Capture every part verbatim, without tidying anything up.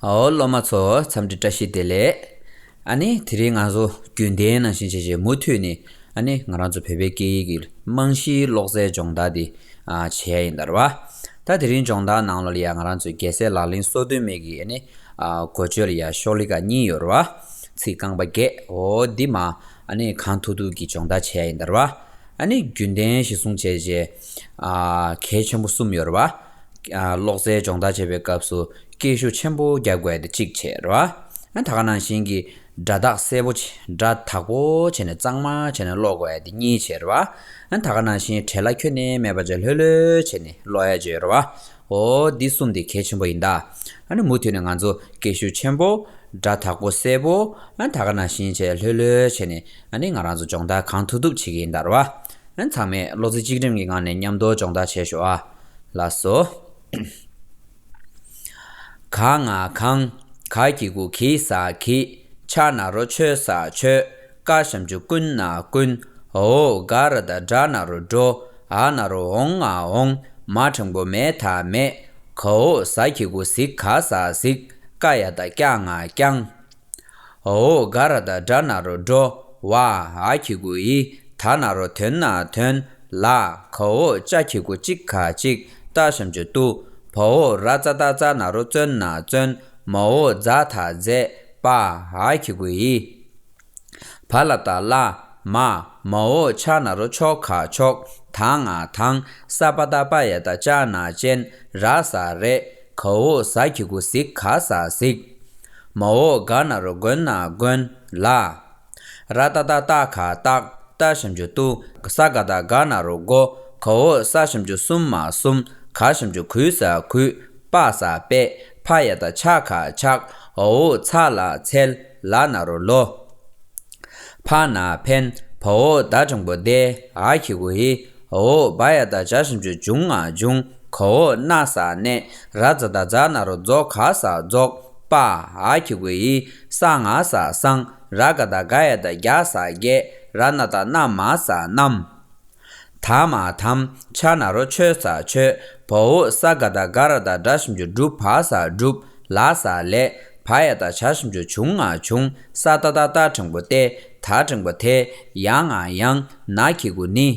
ཨོ་སློབ་མ་ཚོ་འཚམས་འདྲི་བཀྲ་ཤིས་བདེ་ལེགས། ཨ་ནི་དེ་རིང་ང་ཚོ་རྒྱུན་ལྡན་ནང་བཞིན་བྱས་བྱས་མུ་མཐུད་ནས་ཨ་ནི་ང་རང་ཚོ་བོད་པའི་སྐད་ཡིག་གི་རྨང་གཞིའི་ཀློག་རྩལ་སྦྱོང་བརྡར་འདི་ཨ་བྱས་ཡིན་ད་རེད་བ། ད་དེ་རིང་སྦྱོང་བརྡར་ནང་ལོགས་ལ་ཡ་ང་རང་ཚོའི་རྒྱལ་སྲས་ལག་ལེན་སོ་བདུན་མའི་གི་ཨ་ནི་ཨ་འགོ་བརྗོད་ལ་ཡ་ཤོ་ལོ་ཀ་གཉིས་ཡོད་རེད་བ། ཚིག་རྐང་པ་བརྒྱད། ཨོ་འདི་མ་ཨ་ནི་གང་ཐུབ་ཐུབ་ཀྱིས་སྦྱོང་བརྡར་བྱས་ཡིན་ད་རེད་བ། ཨ་ནི་རྒྱུན་ལྡན་གཞིར་བཟུང་བྱས་བྱས་ཨ་གལ་ཆེན་པོ་གསུམ་ཡོད་རེད་བ། ཨ་ཀློག་རྩལ་སྦྱོང་བརྡར་བྱེད་པའི་སྐབས་སུ་སྐད་ཤུགས་ཆེན་པོ་རྒྱག་དགོས་ཡ་དེ་གཅིག་བྱས་རེད་བ། ཨ་ད་ག་ནང་བཞིན་གྱི་སྒྲ་དག་གསལ་པོ་བྱས་སྒྲ་དག་པོ་བྱས་ནས་གཙང་མ་བྱས་ནས་ཀློག་དགོས་ཡ་དེ་གཉིས་བྱས་རེད་བ། ཨ་ད་ག་ནང་བཞིན་བྲེལ་བ་ཁྱོན་ནས་མེད་པ་བྱས་ལྷོད་ལྷོད་བྱས་ནས་ཀློག་ཡ་བྱས་རེད་བ། ཨོ་འདི་གསུམ་དེ་གལ་ཆེན་པོ་ཡིན་ད། ཨ་ནི་མུ་མཐུད་ནས་ང་ཚོ་སྐད་ཤུགས་ཆེན་པོ། སྒྲ་དག་པོ་གསལ་པོ། ཨ་ད་ག་ནང་བཞིན་བྱས་ལྷོད་ལྷོད་བྱས་ནས་ཨ་ནི་ང་རང་ཚོ་སྦྱོང་བརྡར་གང་ཐུབ་ཐུབ་བྱེད་ཀྱི་ཡིན་ད་རེད་བ། ཨ་ཚང་མས་བློ་རྩེ་གཅིག་སྒྲིམ་གྱི་ངང་ནས་མཉམ་དུ་སྦྱོང་བརྡར་བྱས་ཤོག་ཨ། ལགས་སོ། ག་ང་གང་། ག་གི་གུ་གི་ས་གིས། ཆ་ན་རོ་ཆོ་ས་ཆོས། ཀ་ཞབས་ཀྱུ་ཀུ་ན་ཀུན། འོ་ག་ར་བཏགས་གྲ་ན་རོ་གྲོ། འ་ན་རོ་འོང་ང་འོང་། མ་འགྲེང་བུ་མེ་ད་མེད། ག་འོ་ཟ་གི་གུ་ཟི་ག་ས་ཟིག་ཀ་ཡ་བཏགས་ཀྱ་ང་ཀྱང་། འོ་ག་ར་བཏགས་གྲ་ན་རོ་གྲོ། འ་འ་གི་གུ་འི། ད་ན་རོ་དོ་ན་དོན། ལ། ག་འོ་ཅ་གི་གུ་ཅི་ག་ཅིག་ཏ་ཞབས་ཀྱུ་ཏུ། བ་འོ་ར་ཙ་བཏགས་རྩ་ན་རོ་རྩོ་ན་རྩོན། མ་འོ་ཛ་ད་མཛད། པ། འ་གི་གུ་འི། བ་ལ་བཏགས་བླ། མ། མ་འོ་ཆ་ན་རོ་ཆོ་ག་ཆོག་ད་ང་དང་། ས་པ་བཏགས་སྤ་ཡ་བཏགས་སྤྱ་ན་སྤྱན། ར་ས་རེད། ག་འོ་ཟ་གི་གུ་ཟི་ག་ས་ཟིག་མ་འོ་ག་ན་རོ་མགོ་ན་མགོན། ལ། ར་ཏ་བཏགས་རྟ་ག་རྟགས། ཏ་ཞབས་ཀྱུ་ཏུ། ས་ག་བཏགས་སྒ་ན་རོ་སྒོ། ག་འོ་ས་ཞབས་ཀྱུ་གསུམ་མ་གསུམ། ག་ཞབས་ཀྱུ་གུ་ས་གུས། པ་ས་པས། ཕ་ཡ་བཏགས་ཕྱ་ག་ཕྱག་འ་འོ་ཚ་ལ་འཚལ། ལ་ན་རོ་ལོ། ཕ་ན་ཕན། བ་འོ་ད་འགྲེང་བུ་བདེ། འ་གི་གུ་འི། འ་འོ་བ་ཡ་བཏགས་བྱ་ཞབས་ཀྱུ་འབྱུང་ང་འབྱུང་། ག་འོ་ན་ས་གནས། ར་ཛ་བཏགས་རྫ་ན་རོ་རྫོ་ག་ས་རྫོགས། པ། འ་གི་གུ་འི། ས་ང་ས་སང་། ར་ག་བཏགས་རྒ་ཡ་བཏགས་རྒྱ་ས་རྒྱས། ར་ན་བཏགས་རྣ་མ་ས་རྣམས། ད་མ་དམ། ཆ་ན་རོ་ཆོ་ས་ཆོད། བ་འོ་ས་ག་བཏགས་སྒ་ར་བཏགས་སྒྲ་ཞབས་ཀྱུ་སྒྲུ་བ་ས་སྒྲུབ། ལ་ས་ལས། བ་ཡ་བཏགས་བྱ་ཞབས་ཀྱུ་བྱུང་ང་བྱུང་། ས་ཏ་བཏགས་སྟ་འགྲེང་བུ་སྟེ། ད་འགྲེང་བུ་དེ། ཡ་ང་ཡང་། ན་གི་གུ་ནི།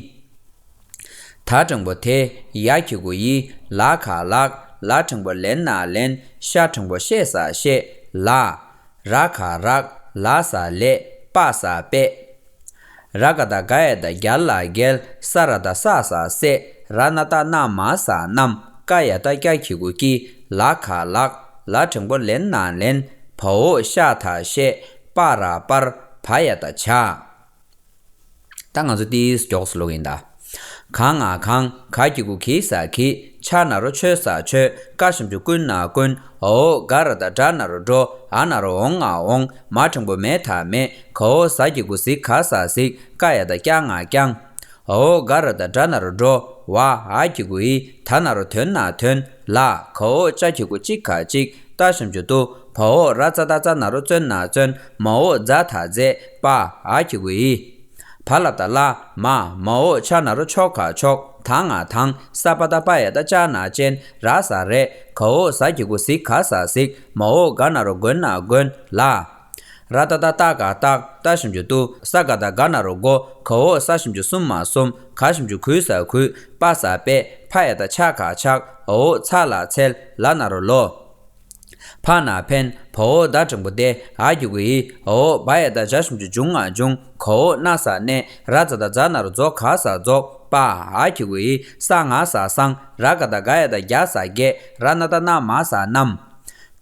ད་འགྲེང་བུ་དེ། ཡ་གི་གུ་ཡི། ལ་ག་ལགས། ལ་འགྲེང་བུ་ལེ་ན་ལེན། ཤ་འགྲེང་བུ་ཤེ་ས་ཤེས། ལ། ར་ག་རག་ལ་ས་ལས། པ་ས་པས། ར་ག་བཏགས་རྒ་ཡ་བཏགས་རྒྱ་ལ་རྒྱལ། ས་ར་བཏགས་སྲ་ས་སྲས། ར་ན་བཏགས་རྣ་མ་ས་རྣམས། ཀ་ཡ་བཏགས་ཀྱ་གི་གུ་ཀྱི། ལ་ག་ལགས། ལ་འགྲེང་བུ་ལེ་ན་ལེན། བ་འོ་ཤ་ད་ཤས། པ་ར་པར། བ་ཡ་བཏགས་བྱ། ད་ང་ཚོ་ཏིས་མགྱོགས་སུ་ཀློག་གི་ཡིན་ད། ག་ང་གང་། ག་གི་གུ་གི་ས་གིས། ཆ་ན་རོ་ཆོ་ས་ཆོད། ཀ་ཞབས་ཀྱུ་ཀུ་ན་ཀུན། འ་འོ་ག་ར་བཏགས་གྲ་ན་རོ་གྲོ། འ་ན་རོ་འོང་ང་འོང་། མ་འགྲེང་བུ་མེ་ད་མེད། ག་འོ་ཟ་གི་གུ་ཟི་ག་ས་ཟིག་ཀ་ཡ་བཏགས་ཀྱ་ང་ཀྱང་། འ་འོ་ག་ར་བཏགས་གྲ་ན་རོ་གྲོ། བ། འ་གི་གུ་འི། ད་ན་རོ་དོ་ན་དོན། ལ། ག་འོ་ཅ་གི་གུ་ཅི་ག་ཅིག་ཏ་ཞབས་ཀྱུ་ཏུ། བ་འོ་ར་ཙ་བཏགས་རྩ་ན་རོ་རྩོ་ན་རྩོན། མ་འོ་ཛ་ད་མཛད། པ། འ་གི་གུ་འི། བ་ལ་བཏགས་བླ། མ། མ་འོ་ཆ་ན་རོ་ཆོ་ག་ཆོག་ད་ང་དང་། ས་པ་བཏགས་སྤ་ཡ་བཏགས་སྤྱ་ན་སྤྱན། ར་ས་རེད། ག་འོ་ཟ་གི་གུ་ཟི་ག་ས་ཟིག་མ་འོ་ག་ན་རོ་མགོ་ན་མགོན། ལ། ར་ཏ་བཏགས་རྟ་ག་རྟགས། ཏ་ཞབས་ཀྱུ་ཏུ། ས་ག་བཏགས་སྒ་ན་རོ་སྒོ། ག་འོ་ས་ཞབས་ཀྱུ་གསུམ་མ་གསུམ། ག་ཞབས་ཀྱུ་གུ་ས་གུས། པ་ས་པས། ཕ་ཡ་བཏགས་ཕྱ་ག་ཕྱག་འ་འོ་ཚ་ལ་འཚལ། ལ་ན་རོ་ལོ། ཕ་ན་ཕན། བ་འོ་ད་འགྲེང་བུ་བདེ། འ་གི་གུ་འི། འ་འོ་བ་ཡ་བཏགས་བྱ་ཞབས་ཀྱུ་འབྱུང་ང་འབྱུང་། ག་འོ་ན་ས་གནས། ར་ཛ་བཏགས་རྫ་ན་རོ་རྫོ་ག་ས་རྫོགས། པ། འ་གི་གུ་འི། ས་ང་ས་སང་། ར་ག་བཏགས་རྒ་ཡ་བཏགས་རྒྱ་ས་རྒྱས། ར་ན་བཏགས་རྣ་མ་ས་རྣམས།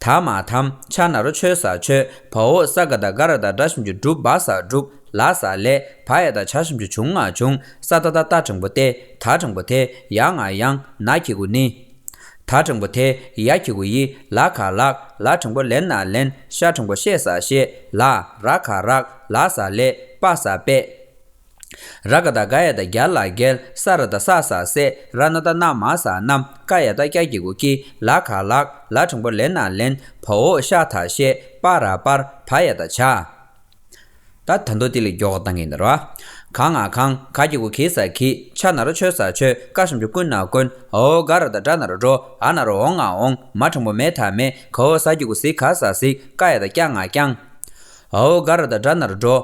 ད་མ་དམ། ཆ་ན་རོ་ཆོ་ས་ཆོད། བ་འོ་ས་ག་བཏགས་སྒ་ར་བཏགས་སྒྲ་ཞབས་ཀྱུ་སྒྲུ་བ་ས་སྒྲུབ། ལ་ས་ལས། བ་ཡ་བཏགས་བྱ་ཞབས་ཀྱུ་བྱུང་ང་བྱུང་། ས་ཏ་བཏགས་སྟ་འགྲེང་བུ་སྟེ། ད་འགྲེང་བུ་དེ། ཡ་ང་ཡང་། ན་གི་གུ་ནི། ད་འགྲེང་བུ་དེ། ཡ་གི་གུ་ཡི། ལ་ག་ལགས། ལ་འགྲེང་བུ་ལེ་ན་ལེན། ཤ་འགྲེང་བུ་ཤེ་ས་ཤེས། ལ། ར་ག་རག་ལ་ས་ལས། པ་ས་པས། ར་ག་བཏགས་རྒ་ཡ་བཏགས་རྒྱ་ལ་རྒྱལ། ས་ར་བཏགས་སྲ་ས་སྲས། ར་ན་བཏགས་རྣ་མ་ས་རྣམས། ཀ་ཡ་བཏགས་ཀྱ་གི་གུ་ཀྱི། ལ་ག་ལགས། ལ་འགྲེང་བུ་ལེ་ན་ལེན། བ་འོ་ཤ་ད་ཤས། པ་ར་པར། བ་ཡ་བཏགས་བྱ། ད་ད་མདོ་དེ་ལས་མགྱོགས་བཏང་གི་ཡིན་ད་ར། ག་ང་གང་། ག་གི་གུ་གི་ས་གིས། ཆ་ན་རོ་ཆོ་ས་ཆོས། ཀ་ཞབས་ཀྱུ་ཀུ་ན་ཀུན། འ་འོག་ག་ར་བཏགས་གྲ་ན་རོ་གྲོ། འ་ན་རོ་འོ་ང་འོང་། མ་འགྲེང་བུ་མེ་ད་མེད། ག་འོག་ཟ་གི་གུ་ཟི་ག་ས་གཟིགས། ཀ་ཡ་བཏགས་ཀྱ་ང་ཀྱང་། འ་འོག་ག་ར་བཏགས་གྲ་ན་རོ་གྲོ།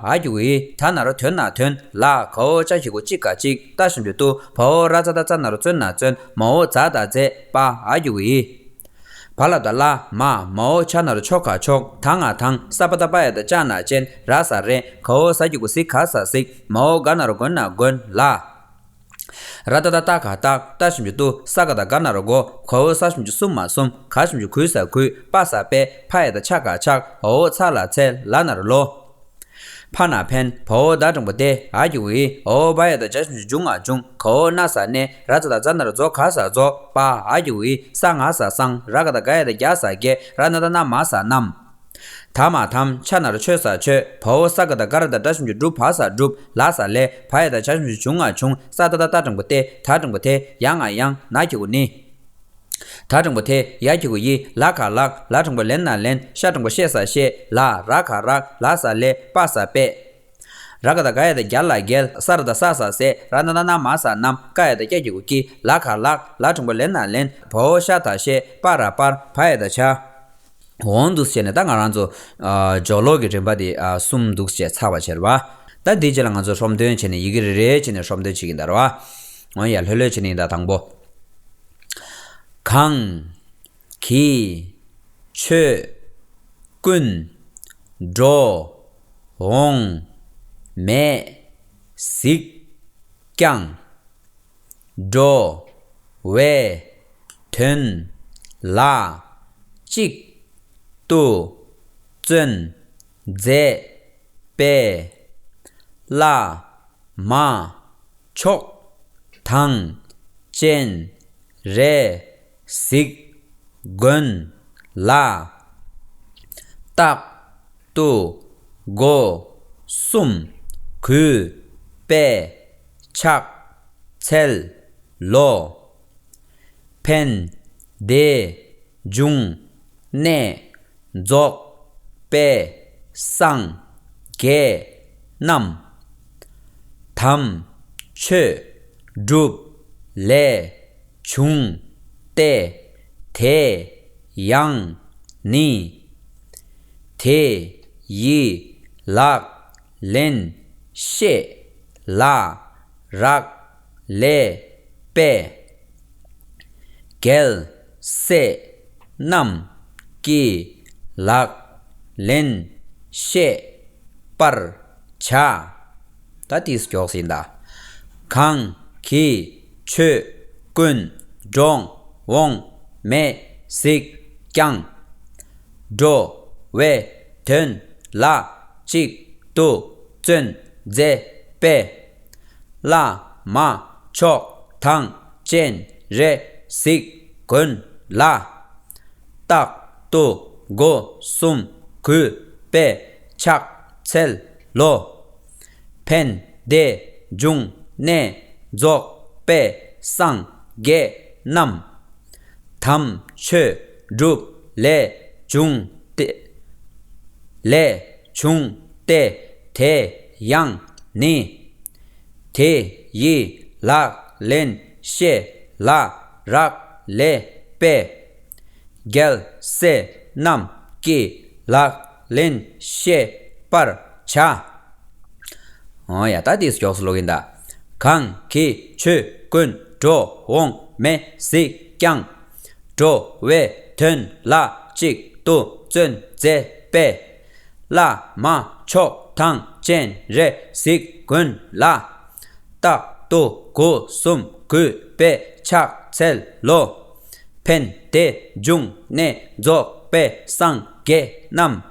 འ་འ་གི་གུ་འི། ད་ན་རོ་དོ་ན་དོན། ལ། ག་འོག་ཅ་གི་གུ་ཅི་ག་ཅིག། ཏ་ཞབས་ཀྱུ་ཏུ། བ་འོག་ར་ཙ་བཏགས་ཙ་ན་རོ་ཙོ་ན་བཙོན། མ་འོག་ཛ་བཏགས་ཛེ། པ། འ་གི་གུ་འི། བ་ལ་བཏགས་བླ། མ། མ་འོག་ཆ་ན་རོ་ཆོ་ག་ཆོག། ད་ང་དང་། ས་པ་བཏགས་སྤ་ཡ་བཏགས་སྤྱ་ན་སྤྱན། ར་ས་རེད། ག་འོག་ཟ་གི་གུ་ཟི་ག་ས་གཟིགས། མ་འོག་ག་ན་རོ་གོ་ན་མགོན། ལ། ར་ཏ་བཏགས་རྟ་ག་རྟགས། ཏ་ཞབས་ཀྱུ་ཏུ། ས་ག་བཏགས་སྒ་ན་རོ་སྒོ། ག་འོག་ས་ཞབས་ཀྱུ་སུ་མ་གསུམ། ག་ཞབས་ཀྱུ་གུ་ས་གུས། པ་ས་པས། ཕ་ཡ་བཏགས་ཕྱ་ག་ཕྱག། འ་འོག་ཚ་ལ་ཚལ། ལ་ན་རོ་ལོ། ཕ་ན་ཕན། བ་འོག་ད་འགྲེང་བུ་དེ། འ་གི་གུ་འི། འ་འོག་བ་ཡ་བཏགས་བྱ་ཞབས་ཀྱུ་འཇུ་ང་འབྱུང་། ག་འོག་ན་ས་ནས། ར་ཙ་བཏགས་རྩ་ན་རོ་རྫོ་ག་ས་རྫོགས། པ། འ་གི་གུ་འི། ས་ང་ས་སང་། ར་ག་བཏགས་རྒ་ཡ་བཏགས་རྒྱ་ས་རྒྱས། ར་ན་བཏགས་རྣ་མ་ས་རྣམས། ད་མ་དམ། ཆ་ན་རོ་ཆོ་ས་ཆོད། བ་འོག་ས་ག་བཏགས་སྒ་ར་བཏགས་སྒྲ་ཞབས་ཀྱུ་སྒྲུ། བ་ས་སྒྲུབ། ལ་ས་ལས། བ་ཡ་བཏགས་བྱ་ཞབས་ཀྱུ་འབྱུང་ང་འབྱུང་། ས་ཏ་བཏགས་སྟ་འགྲེང་བུ་སྟེ། ད་འགྲེང་བུ་དེ། ཡ་ང་ཡང་། ན་གི་གུ་ནི། ད་འགྲེང་བུ་དེ། ཡ་གི་གུ་ཡི། ལ་ག་ལགས། ལ་འགྲེང་བུ་ལེ་ན་ལེན། ཤ་འགྲེང་བུ་ཤེ་ས་ཤེས། ལ། ར་ག་རག། ལ་ས་ལས། པ་ས་པས། ར་ག་བཏགས་རྒ་ཡ་བཏགས་རྒྱ་ལ་རྒྱལ། ས་ར་བཏགས་ས་ས་སྲས། ར་ན་བཏགས་རྣ་མ་ས་རྣམས། ཀ་ཡ་བཏགས་ཀྱ་གི་གུ་ཀྱི། ལ་ག་ལགས། ལ་འགྲེང་བུ་ལེ་ན་ལེན། བ་འོག་ཤ་ད་ཤེས། པ་ར་པར། བ་ཡ་བཏགས་བྱ། འོང་འདུག་བྱས་ནས་ད་ང་རང་ཚོ་ཨ་སྦྱོར་ཀློག་གི་རིམ་པ་དེ་ཨ་གསུམ་འདུག་བྱས་ཚར་བ་བྱས་རེད་བ། ད་འདིའི་རྗེས་ལ་ང་ཚོ་ཧྲོམ་སྟོན་བྱས་ནས་ཡི་གེ་རེ་རེ་བྱས་ནས་ཧྲོམ་སྟོན་བྱེད་ཀྱིན་ད་རེད་བ། འོ་ཡ། ལྷོད་ལྷོད་བྱས་ནས་ཡིན་ད། དང་པོ། གང་། གི། ཆོས། ཀུན། འགྲོ། འོང་། མེད། གཟིགས། ཀྱང་། འགྲོ་བའི་དོན་ལ་གཅིག་ཏུ་བརྩོན་མཛད་པས། བླ་མ་མཆོག་དང་སྤྱན་རས་གཟིགས་མགོན་ལ། རྟག་ཏུ་སྒོ་གསུམ་གུས་པས་ཕྱག་འཚལ་ལོ། ཕན་བདེ་འབྱུང་གནས་རྫོགས་པའི་སངས་རྒྱས་རྣམས། དམ་ཆོས་སྒྲུབ་ལས་བྱུང་སྟེ། དེ་ཡང་ནི། དེ་ཡི་ལག་ལེན་ཤེས་ལ་རག་ལས་པས། རྒྱལ་སྲས་རྣམས་ཀྱི་ལག་ལེན་ཤེས་པར་བྱ། ད་དེས་མགྱོགས་ཟིན་ད། གང་གི་ཆོས་ཀུན་འགྲོ་འོང་མེད་གཟིགས་ཀྱང་། འགྲོ་བའི་དོན་ལ་གཅིག་ཏུ་བརྩོན་མཛད་པས། བླ་མ་མཆོག་དང་སྤྱན་རས་གཟིགས་མགོན་ལ། རྟག་ཏུ་སྒོ་གསུམ་གུས་པས་ཕྱག་འཚལ་ལོ། ཕན་བདེ་འབྱུང་གནས་རྫོགས་པའི་སངས་རྒྱས་རྣམས། དམ་ཆོས་སྒྲུབ་ལས་བྱུང་སྟེ། ལས་བྱུང་སྟེ་དེ་ཡང་ནི། དེ་ཡི་ལག་ལེན་ཤེས་ལ་རག་ལས་པས། རྒྱལ་སྲས་རྣམས་ཀྱི་ལག་ལེན་ཤེས་པར་བྱ། འོ་ཡ། ད་དེས་མགྱོགས་སུ་ཀློག་གིན་ད། གང་གི་ཆོས་ཀུན་འགྲོ་འོང་མེད་གཟིགས་ཀྱང་། འགྲོ་བའི་དོན་ལ་གཅིག་ཏུ་བརྩོན་མཛད་པས། བླ་མ་མཆོག་དང་སྤྱན་རས་གཟིགས་མགོན་ལ། རྟག་ཏུ་སྒོ་གསུམ་གུས་པས་ཕྱག་འཚལ་ལོ། ཕན་བདེ་འབྱུང་གནས་རྫོགས་པའི་སངས་རྒྱས་རྣམས།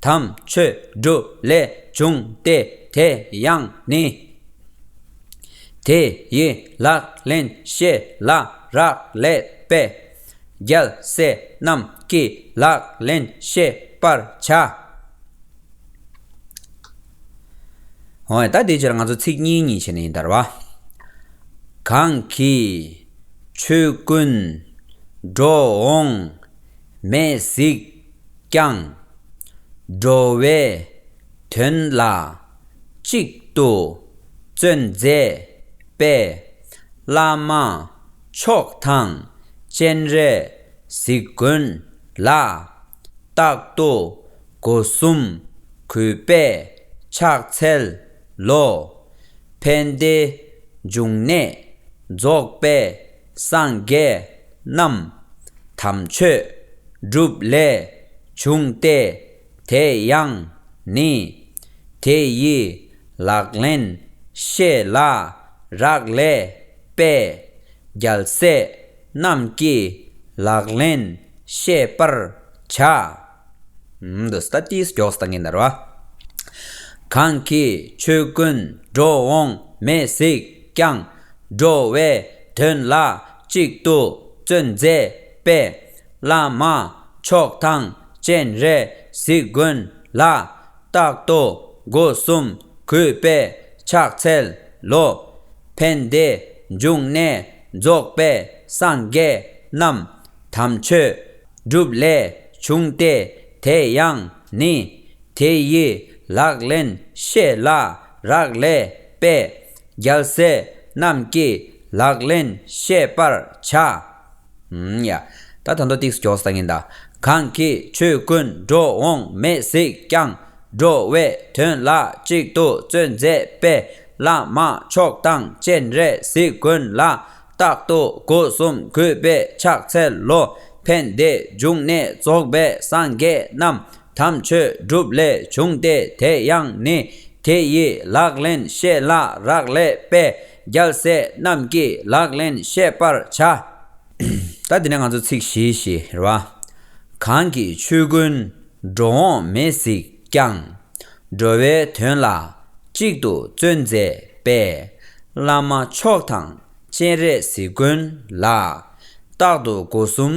དམ་ཆོས་སྒྲུབ་ལས་བྱུང་སྟེ་དེ་ཡང་ནི། དེ་ཡི་ལག་ལེན་ཤེས་ལ་རག་ལས་པས། རྒྱལ་སྲས་རྣམས་ཀྱི་ལག་ལེན་ཤེས་པར་བྱ། འོ་ཡ། ད་དེའི་རྗེས་ལ་ང་ཚོ་ཚིག་གཉིས་གཉིས་བྱས་ནས་ཡིན་ད་རེད་བ། གང་གི་ཆོས་ཀུན་འགྲོ་འོང་མེད་གཟིགས་ཀྱང་། འགྲོ་བའི་དོན་ལ་གཅིག་ ཏུ་བརྩོན་མཛད་པའི་བླ་མ་མཆོག་དང་སྤྱན་རས་གཟིགས་མགོན་ལ་རྟག་ཏུ་སྒོ་གསུམ་གུས་པས་ཕྱག་འཚལ་ལོ། ཕན་བདེའི་འབྱུང་གནས་རྫོགས་པའི་སངས་རྒྱས་རྣམས་དམ་ཆོས་སྒྲུབ་ལས་བྱུང་སྟེ། དེ་ཡང་ནི་དེ་ཡི་ལག་ལེན་བཤད་ལ་རག་ལས་པས། རྒྱལ་སྲས་རྣམས་ཀྱི་ལག་ལེན་བཤད་པར་བྱ། འདི་ལྟ་སྟེ་མགྱོགས་སུ་བཏང་གིན་ད་ར་བ། གང་གི་ཆོས་ཀུན་འགྲོ་འོང་མེད་གཟིགས་ཀྱང་། འགྲོ་བའི་དོན་ལ་གཅིག་ཏུ་བརྩོན་མཛད་པའི་བླ་མ་མཆོག་དང་སྤྱན་རས་གཟིགས་མགོན་ལ་རྟག་ཏུ་སྒོ་གསུམ་གུས་པས་ཕྱག་འཚལ་ལོ། ཕན་བདེའི་འབྱུང་གནས་རྫོགས་པའི་སངས་རྒྱས་རྣམས་དམ་ཆོས་སྒྲུབ་ལས་བྱུང་སྟེ། དེ་ཡང་ནི་དེ་ཡི་ལག་ལེན་བཤད་ལ་རག་ལས་པས། རྒྱལ་སྲས་རྣམས་ཀྱི་ལག་ལེན་བཤད་པར་བྱ། ཡ། ད་ད་མདོ་ཏིག་ཙམ་མགྱོགས་སུ་བཏང་གིན་ད། གང་གི་ཆོས་ཀུན་འགྲོ་འོང་མེད་གཟིགས་ཀྱང་། འགྲོ་བའི་དོན་ལ་གཅིག་ཏུ་བརྩོན་མཛད་པའི་བླ་མ་མཆོག་དང་སྤྱན་རས་གཟིགས་མགོན་ལ་རྟག་ཏུ་སྒོ་གསུམ་གུས་པས་ཕྱག་འཚལ་ལོ། ཕན་བདེའི་འབྱུང་གནས་རྫོགས་པའི་སངས་རྒྱས་རྣམས་དམ་ཆོས་སྒྲུབ་ལས་བྱུང་སྟེ། དེ་ཡང་ནི་དེ་ཡི་ལག་ལེན་བཤད་ལ་རག་ལས་པས། རྒྱལ་སྲས་རྣམས་ཀྱི་ལག་ལེན་བཤད་པར་བྱ། ད་འདི་ནས་ང་ཚོ་ཚིག་བཞི་བཞི་རེད་བ། གང་གི་ཆོས་ཀུན་འགྲོ་འོང་མེད་གཟིགས་ཀྱང་། འགྲོ་བའི་དོན་ལ་གཅིག་ཏུ་བརྩོན་མཛད་པའི་བླ་མ་མཆོག་དང་སྤྱན་རས་གཟིགས་མགོན་ལ་རྟག་ཏུ་སྒོ་གསུམ་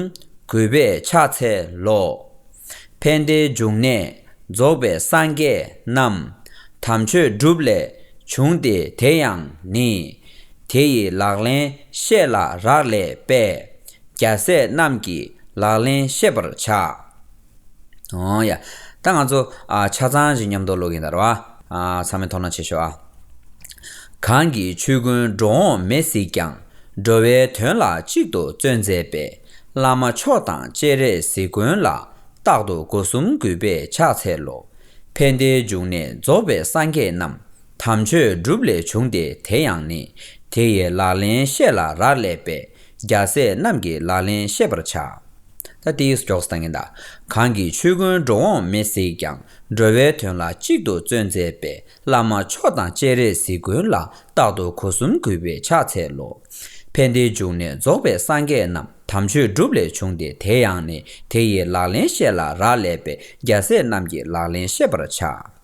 གུས་པས་ཕྱག་འཚལ་ལོ། ཕན་བདེའི་འབྱུང་གནས་རྫོགས་པའི་སངས་རྒྱས་རྣམས་དམ་ཆོས་སྒྲུབ་ལས་བྱུང་སྟེ། དེ་ཡང་ནི་དེ་ཡི་ལག་ལེན་བཤད་ལ་རག་ལས་པས། རྒྱལ་སྲས་རྣམས་ཀྱི་ལག་ལེན་བཤད་པར་བྱ། འོ་ཡ། ད་ང་ཚོ་ཨ་ཆ་ཚང་ཞིག་མཉམ་དུ་ཀློག་གིན་ད་ར་བ། ཨ་ཚང་མས་དོ་སྣང་བྱེད་ཤོག་ཨ། གང་གི་ཆོས་ཀུན་འགྲོ་འོང་མེད་གཟིགས་ཀྱང་། འགྲོ་བའི་དོན་ལ་གཅིག་ཏུ་བརྩོན་མཛད་པའི། བླ་མ་མཆོག་དང་སྤྱན་རས་གཟིགས་མགོན་ལ། རྟག་ཏུ་སྒོ་གསུམ་གུས་པས་ཕྱག་འཚལ་ལོ། ཕན་བདེའི་འབྱུང་གནས་རྫོགས་པའི་སངས་རྒྱས་རྣམས། དམ་ཆོས་སྒྲུབ་ལས་བྱུང་སྟེ། དེ་ཡང་ནི་དེ་ཡི་ལག་ལེན་བཤད་ལ་རག་ལས་པས། རྒྱལ་སྲས་རྣམས་ཀྱི་ལག་ལེན་བཤད་པར་བྱ། ད་ཏིས་མགྱོགས་སུ་བཏང་གིན་ད། གང་གི་ཆོས་ཀུན་འགྲོ་འོང་མེད་གཟིགས་ཀྱང་། འགྲོ་བའི་དོན་ལ་གཅིག་ཏུ་བརྩོན་མཛད་པའི། བླ་མ་མཆོག་དང་སྤྱན་རས་གཟིགས་མགོན་ལ། རྟག་ཏུ་སྒོ་གསུམ་གུས་པས་ཕྱག་འཚལ་ལོ། ཕན་བདེའི་འབྱུང་གནས་རྫོགས་པའི་སངས་རྒྱས་རྣམས། དམ་ཆོས་སྒྲུབ་ལས་བྱུང་སྟེ། དེ་ཡང་ནི་དེ་ཡི་ལག་ལེན་བཤད་ལ་རག་ལས་པས། རྒྱལ་སྲས་རྣམས་ཀྱི་ལག་ལེན་བཤད་པར་བྱ།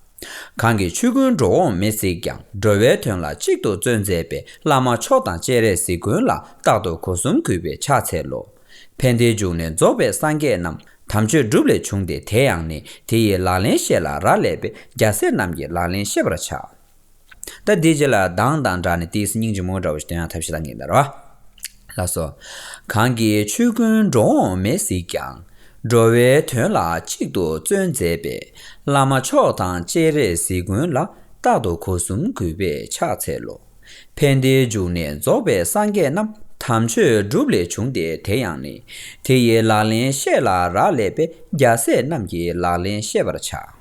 གང་གི་ཆོས་ཀུན་འགྲོ་འོང་མེད་གཟིགས་ཀྱང་། འགྲོ་བའི་དོན་ལ་གཅིག་ཏུ་བརྩོན་མཛད་པའི། བླ་མ་མཆོག་དང་སྤྱན་རས་གཟིགས་མགོན་ལ། རྟག་ཏུ་སྒོ་གསུམ་གུས་པས་ཕྱག་འཚལ་ལོ། ཕན་བདེའི་འབྱུང་གནས་རྫོགས་པའི་སངས་རྒྱས་རྣམས། དམ་ཆོས་སྒྲུབ་ལས་བྱུང་སྟེ། དེ་ཡང་ནི་དེ་ཡི་ལག་ལེན་བཤད་ལ་རག་ལས་པས། རྒྱལ་སྲས་རྣམས་ཀྱི་ལག་ལེན་བཤད་པར་བྱ། ད་འདིའི་རྗེས་ལ་གདངས་དང་སྦྲགས་ནས་ཏིས་སྙིང་རྗེ་མོ་འདྲ་བོ་ཞིག་སྟོན་ཡང་ཐབས་ཤེས་གཏང་གིན་ད་ར་བ། ལགས་སོ། གང་གི་ཆོས་ཀུན་འགྲོ་འོང་མེད་གཟིགས་ཀྱང་། འགྲོ་བའི་དོན་ལ་གཅིག་ཏུ་བརྩོན་མཛད་པའི། བླ་མ་མཆོག་དང་སྤྱན་རས་གཟིགས་མགོན་ལ། རྟག་ཏུ་སྒོ་གསུམ་གུས་པས་ཕྱག་འཚལ་ལོ། ཕན་བདེའི་འབྱུང་གནས་རྫོགས་པའི་སངས་རྒྱས་རྣམས། དམ་ཆོས་སྒྲུབ་ལས་བྱུང་སྟེ། དེ་ཡང་ནི་དེ་ཡི་ལག་ལེན་བཤད་ལ་རག་ལས་པས། རྒྱལ་སྲས་རྣམས་ཀྱི་ལག་ལེན་བཤད་པར་བྱ།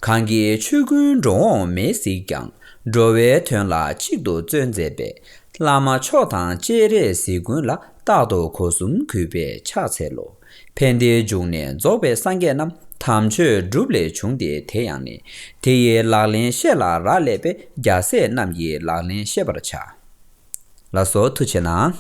གང་གི་ཆོས་ཀུན་འགྲོ་འོང་མེད་གཟིགས་ཀྱང་། འགྲོ་བའི་དོན་ལ་གཅིག་ཏུ་བརྩོན་མཛད་པའི། བླ་མ་མཆོག་དང་སྤྱན་རས་གཟིགས་མགོན་ལ། རྟག་ཏུ་སྒོ་གསུམ་གུས་པས་ཕྱག་འཚལ་ལོ། ཕན་བདེའི་འབྱུང་གནས་རྫོགས་པའི་སངས་རྒྱས་རྣམས། དམ་ཆོས་སྒྲུབ་ལས་བྱུང་སྟེ། དེ་ཡང་ནི་དེ་ཡི་ལག་ལེན་བཤད་ལ་རག་ལས་པས། རྒྱལ་སྲས་རྣམས་ཀྱི་ལག་ལེན་བཤད་པར་བྱ། ལགས་སོ། ཐུགས་རྗེ་གནང་།